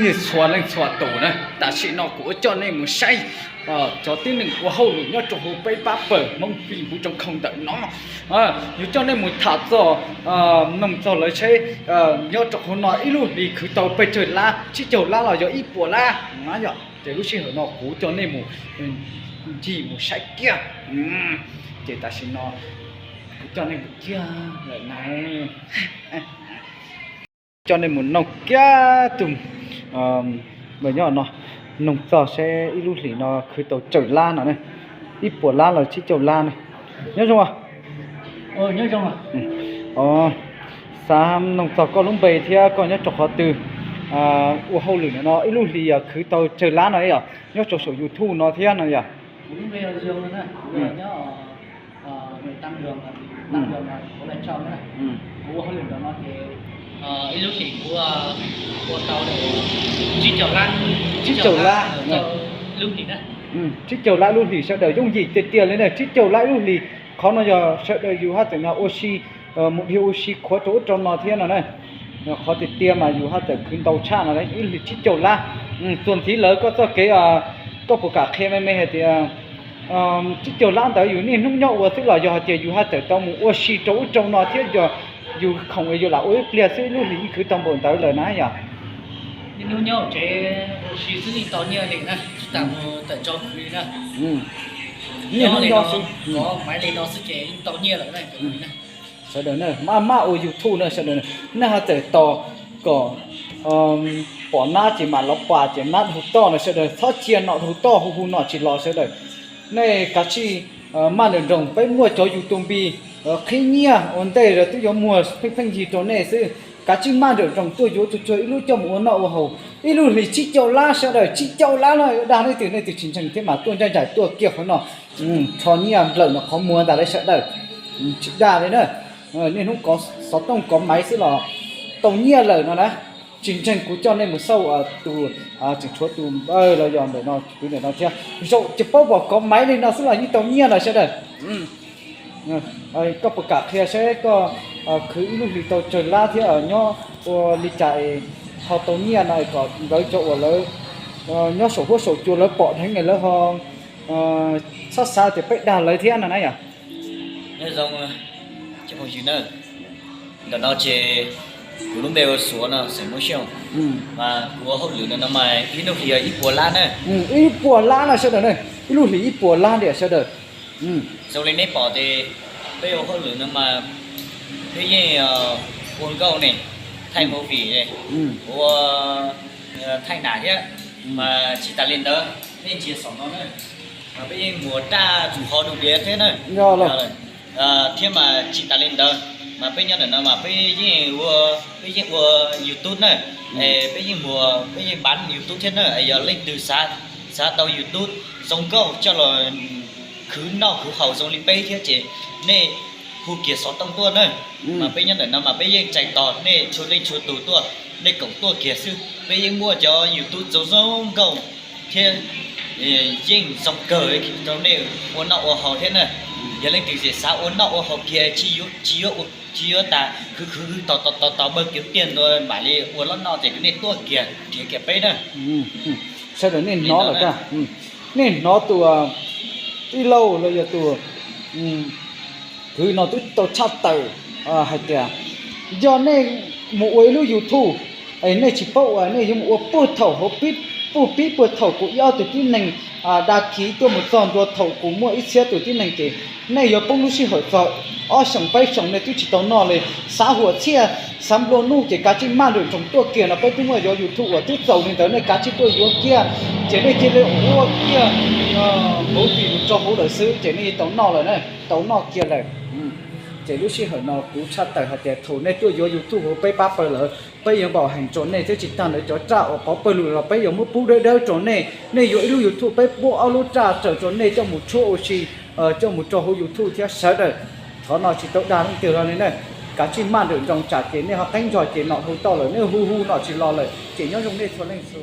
Txhua leej txhua tus na, tam sim no kuv yuav coj nej mus saib cov tib neeg ua hauj lwm nyob rau hauv peb pab pawg Hmoob Fij Npuv Tsoo Khoo ntawm no. Yuav coj nej mus tham txog, mloog txog lawv seb nyob rau hauv no ib lub hlis khwv tau pes tsawg lab, tsib caug lab los yog ib puas lab na yom. Ces lub sij hawm no kuv coj nej mus ncig mus saib kiag. Ces tam sim no kuv coj nej mus kiag lawm na. Coj nej mus noog kiag tus, nyob no, noog txog seb ib lub hlis no khwv tau tsawg lab no ne, ib puas lab los tsib caug lab ne. Nyob zoo. Xav noog txog koj lub npe thiab koj nyob rau qhov twg, ua hauj lwm no ib lub hlis yog khwv tau tsawg lab no yom, nyob rau saum YouTube no thiab no yom. Tsib caug lab, tsib caug lab ib lub hlis sawv daws, yooj yim tiag tiag li na, tsib caug lab ib lub hlis. Qhov no yog sawv daws yus haj tseem ua si mus dhia ua si khuav rau ub rau no thiab no na. Qhov tiag tiag mas yus haj tseem khwv ntau tshaj no, ib lub hlis tsib caug lab. Txuas ntxiv lawv koj txoj kev, koj puas kam qhia me me hais tias tsib caug lab ntawd yus niaj hnub nyob ua xwb los yog hais tias yus haj tseem tau mus ua si rau ub rau no thiab yog yus khoom yus lam ua ib pliag xwb ib lub hlis yeej khwv tau npaum ntawd lawm na yom? Niaj hnub nyob tsev ua si xwb yeej tau nyiaj li na, tsis tas mus tawm tso khwv li na. Niaj hnub nyob xwb, maiv li no xwb ces yeej tau nyiaj lawm na. Sawv daws na, maj maj ua YouTube na sawv daws, nej ho txawm tos kom pom nab ces mam los pam ces nab dhau toj no sawv daws, txhob cia nom dhau toj hu hu nom tsis los sawv daws. Nej kav tsij maj nrawm nroos, peb muaj cov YouTube npis qhib nyiaj ua ntej los twb yuav muag pheej pheej yig rau nej xwb. Kav tsij maj nrawm nroos tuaj yuav tsuag tsuag ib lub coj mus ua noj ua haus. Ib lub hlis tsib caug lab sawv daws, tsib caug lab no dag leej twg, leej twg tsis ntseeg thiab mas tuaj ncaj nraim tuaj kiag qhov no, rho nyiaj nplawm no qhov muag ntag lauj sawv daws. Tsis dag li na, niaj hnub kov xov tooj kov maiv xwb los tau nyiaj lawm no na. Tsis ntseeg kuv coj nej mus xauj tus, tseem tshuav tus npawg los yog ntawm no, kwv ntawm no thiab, zaum ces paub pom kov maiv li no xwb los yeej tau nyiaj lawm sawv daws. Koj puas kam qhia seb koj khwv ib lub hlis tau tsawg lab thiab nyob ua li cas es ho tau nyiaj no kom lawv cov uas lawv nyob saum huab saum cua lawv pom dheev es lawv ho txhob xav tias peb dag lawv thiab no na yom? Nyob zoo, cov phooj ywg na, ntawm no ces kuv lub npe ua Suav no, xeem Hmoob Xyooj, mas kuv ua hauj lwm no no mas ib lub hlis yog ib puas lab na. Ib puas lab no sawv daws na, ib lub hlis ib puas lab ntiag sawv daws. Zoo li nej pom ces peb ua hauj lwm no mas peb yeej ua nkauj ne, thaij movie ne, ua thaij nam thiab, mas tsis tas li ntawd nej ntsia saum no na, mas peb yeej muag raj txhua qhov du diav thiab na. Thiab mas tsis tas li ntawd, mas peb nyob ntawm no mas peb yeej ua, peb yeej ua YouTube na, es peb yeej muag, peb yeej npav YouTube thiab na. Yog leej twg xav tau YouTube zoo nkauj coj los khwv noj khwv haus zoo li peb thiab ces nej hu kiag xov tooj tuaj na. Mas peb nyob ntawm no mas peb yeej txais tos nej txhua leej txhua tus tuaj, nej koom tuaj kiag xwb. Peb yeej muaj cov YouTube zoo zoo nkauj thiab yeej zoo kawg rau nej ua noj ua haus thiab na. Yog leej twg xav ua noj ua haus kiag tsis yuav, tsis yuav tas khwv khwv tos tos tos npawg kiav tiag ntua mam li ua loj noj ces nej tuaj kiag nrhiav kiag peb na. Sawv daws nej hnov lawm, nej hnov tus tij laug los yog tus kwv no twb tau tshaj tawm hais tias yog nej mus ua ib lub YouTube es nej tsis paub uas nej yuav mus ua puag thaum hauv, puag pib puag thaum kuv ib ob tug tib neeg dag kiv tuaj mus txog ntua thaum kuv muaj ib txhiab tus tib neeg ces nej yuav poob lub sij hawm txog ob xyoos peb xyoos nej twb tsis tau noj li. Xav huam txhiaj, xav nplua nuj ces kav tsij maj nrawm nroos tuaj kiag no, peb twb muaj yuav YouTube uas twb txaus li ntawd, nej kav tsij tuaj yuav kiag ces nej cia li ua kiag movie mus rau hauv lawm xwb ces nej yeej tau noj lawm na, tau noj kiag lawm. Ces lub sij hawm no kuv tshaj tawm hais tias thaum nej tuaj yuav YouTube hauv peb pab pawg lawm, peb yuav npaum heev rau nej thiab tsis tag ntawd cov raj uas qhov pawg lug los peb yuav muab pub dawb dawb rau nej. Nej yuav ib lub YouTube peb muab ob lub raj raws rau nej coj mus tshuab ua si, coj mus rau hauv YouTube thiab sawv daws. Qhov no tsis tau dag leej twg los li na, kav tsij maj nrawm nroos tsam ces nej ho qeeb ntsog ces nom dhau toj lawm nej hu hu nom tsis los lawm ces nyob zoo nej txhua leej txhua